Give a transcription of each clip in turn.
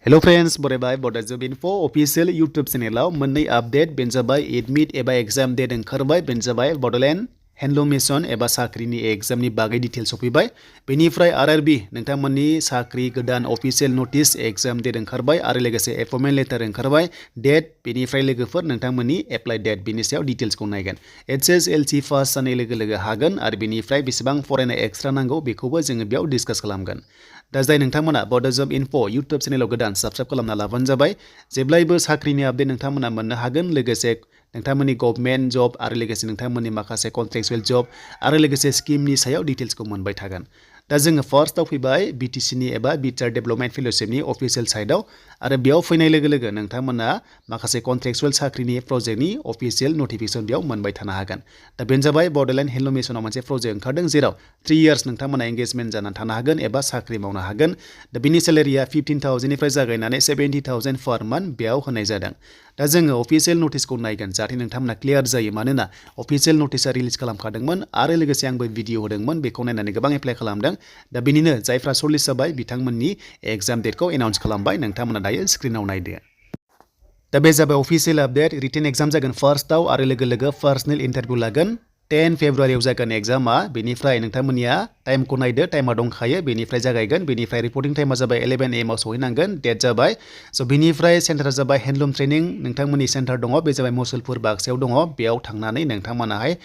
Hello friends, बरायबाय बड'जब info official YouTube चेनेलाव मोननै आपडेट बेनो जाबाय एडमिट एबा एग्जाम डेट ओंखारबाय बेनो जाबाय बड'लेण्ड हेन्डलुम मिशन एबा साख्रिनि एग्जामनि बागै डिटेल्स सफैबाय बेनिफ्राय RRB नोंथांमोननि साख्रि गोदान अफिशियल नटिस एग्जाम डेट ओंखारबाय आरो लोगोसे एपइन्टमेन्ट लेटार ओंखारबाय डेट बेनिफ्राय लोगोफोर नोंथांमोननि एप्लाइ डेट बेनि सायाव डिटेल्सखौ नायगोन HSLC पास जानाय लोगो लोगो हागोन आरो बेनिफ्राय बेसेबां फरायनाय एक्सट्रा नांगौ बेखौबो जोङो बेयाव डिसकास खालामगोन दा जाय नोंथांमोना बड'जब इनफो YouTube चेनेलाव गोदान साबस्क्राइब खालामना लाबानो जाबाय जेब्लायबो साख्रिनि आपडेट नोंथांमोना मोननो हागोन लोगोसे नोंथांमोननि गभर्नमेन्ट जब आरो लोगोसे नोंथांमोननि माखासे कन्ट्रेक्चुएल जब आरो लोगोसे स्किमनि सायाव डिटेल्सखौ मोनबाय थागोन दा जोङो फार्स्टआव फैबाय BTCनि एबा बिटार डेभेलपमेन्ट फेल'शिपनि अफिशियेल साइटआव आरो बेयाव फैनाय लोगो लोगो नोंथांमोना माखासे कन्ट्रेक्चुएल साख्रिनि प्रजेक्टनि अफिशियेल नटिफिकेसन बेयाव मोनबाय थानो हागोन दा बेनो जाबाय बड'लेण्ड हेन्डलुम मिशनाव मोनसे प्रजेक्ट ओंखारदों जेराव 3 इयार्स नोंथांमोना एंगेजमेन्ट जानानै थानो हागोन एबा साख्रि मावनो हागोन दा बिनि सेलेरिया 15,000 निफ्राय जागायनानै 70,000 पर मान्थ बेयाव होनाय जादों दा जोङो अफिशियेल नटिसखौ नायगोन जाहाथे नोंथांमोना क्लियार जायो मानोना अफिशियेल नटिसा रिलिज खालामखादोंमोन आरो लोगोसे आंबो भिडिअ होदोंमोन बेखौ नायनानै गोबां एप्लाइ खालामदों दा बेनिनो जायफ्रा शर्टलिस्ट जाबाय बिथांमोननि एग्जाम डेटखौ एनाउन्स खालामबाय नोंथांमोना दायो स्क्रिनाव नायदो दा बे जाबाय अफिशियेल आपडेट रिटेन एग्जाम जागोन फार्स्टआव आरो लोगो लोगो पार्सनेल इन्टारभिउ लागोन 10 फेब्रुवारियाव जागोन एग्जामा बेनिफ्राय नोंथांमोननिया टाइमखौ नायदो टाइमा दंखायो बेनिफ्राय जागायगोन बेनिफ्राय रिपर्टिं टाइमा जाबाय 11 AM आव सहैनांगोन डेट जाबाय स' बेनिफ्राय सेन्टारा जाबाय हेन्डलुम ट्रेनिं नोंथांमोननि सेन्टार दङ बे जाबाय मुसलपुर बाक्सायाव दङ बेयाव थांनानै नोंथांमोनाहाय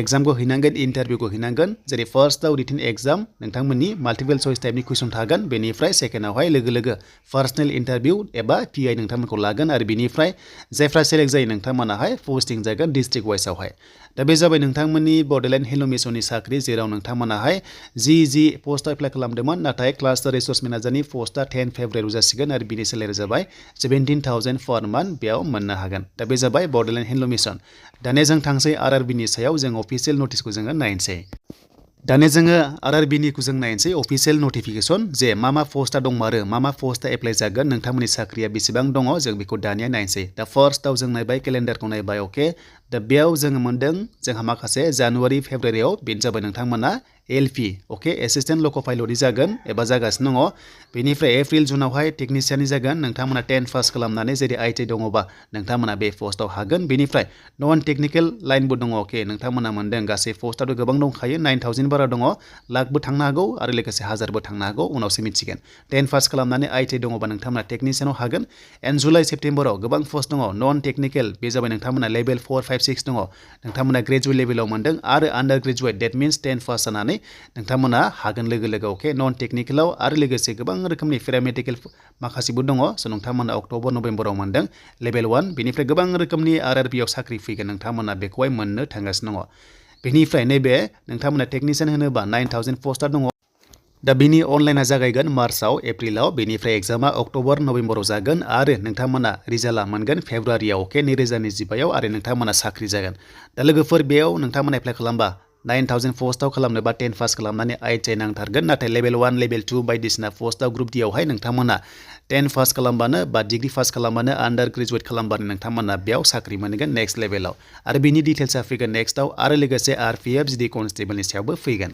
एग्जामखौ हैनांगोन इन्टारभिउखौ हैनांगोन जेरै फार्स्टआव रिटेन एग्जाम नोंथांमोननि माल्टिपल चइस टाइपनि कुइसन थागोन बेनिफ्राय सेकेन्डआवहाय लोगो लोगो पार्सनेल इन्टारभिउ एबा PI नोंथांमोनखौ लागोन आरो बेनिफ्राय जायफ्रा सेलेक्ट जायो नोंथांमोनाहाय पस्टिं जागोन डिस्ट्रिक्ट वाइसआवहाय दा बे जाबाय नोंथांमोननि बड'लेण्ड हेन्डलुम मिशननि साख्रि जेराव नोंथांमोनाहाय जि पस्टआव एप्लाइ खालामदोंमोन नाथाय क्लास्टार रिसर्स मेनेजारनि पस्टआ 10 फेब्रुवारियाव जासिगोन आरो बिनि सेलेरि जाबाय 17,000 पर मान्थ बेयाव मोननो हागोन दा बे जाबाय बड'लेण्ड हेन्डलुम मिशन दानिया जों थांसै RRBनि सायाव जों अफिशियेल नटिसखौ जोङो नायनोसै दानिया जोङो RRBनिखौ जों नायनोसै अफिशियेल नटिफिकेसन जे मा पस्टआ दंमारो मा पस्टआ एप्लाइ जागोन नोंथांमोननि साख्रिया बेसेबां दङ जों बेखौ दानिया नायनोसै दा फार्स्टआव जों नायबाय केलेन्डारखौ नायबाय अके दा बेयाव जोङो मोनदों जोंहा माखासे जानुवारि फेब्रुवारियाव बेनो जाबाय नोंथांमोना LP अके एसिस्टेन्ट लक' पाइलटनि जागोन एबा जागासिनो दङ बेनिफ्राय एप्रिल जुनावहाय टेकनिशियाननि जागोन नोंथांमोना 10 पास खालामनानै जेरै ITI दङबा नोंथांमोना बे पस्टआव हागोन बेनिफ्राय नन टेकनिकेल लाइनबो दङ अके नोंथांमोना मोनदों गासै पस्टआथ' गोबां दंखायो 9,000 बारा दङ लाखबो थांनो हागौ आरो लोगोसे हाजारबो थांनो हागौ उनावसो मिथिगोन 10 पास खालामनानै ITI दङबा नोंथांमोना टेकनिशियानाव हागोन एन्ड जुलाइ सेप्तेम्बराव गोबां पस्ट दङ नन टेकनिकेल बे जाबाय नोंथांमोना लेभेल 4, 5, 6 दङ नोंथांमोना ग्रेजुवेट लेभेलाव मोनदों आरो आन्डार ग्रेजुवेट डेट मिन्स 10 पास जानानै नोंथांमोना हागोन लोगो लोगो अके नन टेकनिकेलाव आरो लोगोसे गोबां रोखोमनि पेरामेडिकेल माखासेबो दङ स' नोंथांमोना अक्ट'बर नभेम्बराव मोनदों लेभेल 1 बेनिफ्राय गोबां रोखोमनि RRBआव साख्रि फैगोन नोंथांमोना बेखौहाय मोननो थांगासिनो दङ बेनिफ्राय नैबे नोंथांमोना टेकनिशियान होनोबा 9,000 पस्टआ दङ दा बिनि अनलाइना जागायगोन मार्चआव एप्रिलाव बेनिफ्राय एग्जामा अक्ट'बर नभेम्बराव जागोन आरो नोंथांमोना रिजाल्टआ मोनगोन फेब्रुवारियाव अके 2025आव आरो नोंथांमोना साख्रि जागोन दा लोगोफोर बेयाव नोंथांमोना एप्लाइ खालामबा 9,000 पस्टआव खालामनोबा 10 पास खालामनानै ITI नांथारगोन नाथाय लेभेल 1 लेभेल 2 बायदिसिना पस्टआव ग्रुप डिआवहाय नोंथांमोना 10 पास खालामबानो बा डिग्री पास खालामबानो आन्डार ग्रेजुवेट खालामबानो नोंथांमोना बेयाव साख्रि मोनगोन नेक्स्ट लेभेलाव आरो बिनि डिटेल्सआ फैगोन नेक्स्टआव आरो लोगोसे RPF GD कनस्टेबलनि सायावबो फैगोन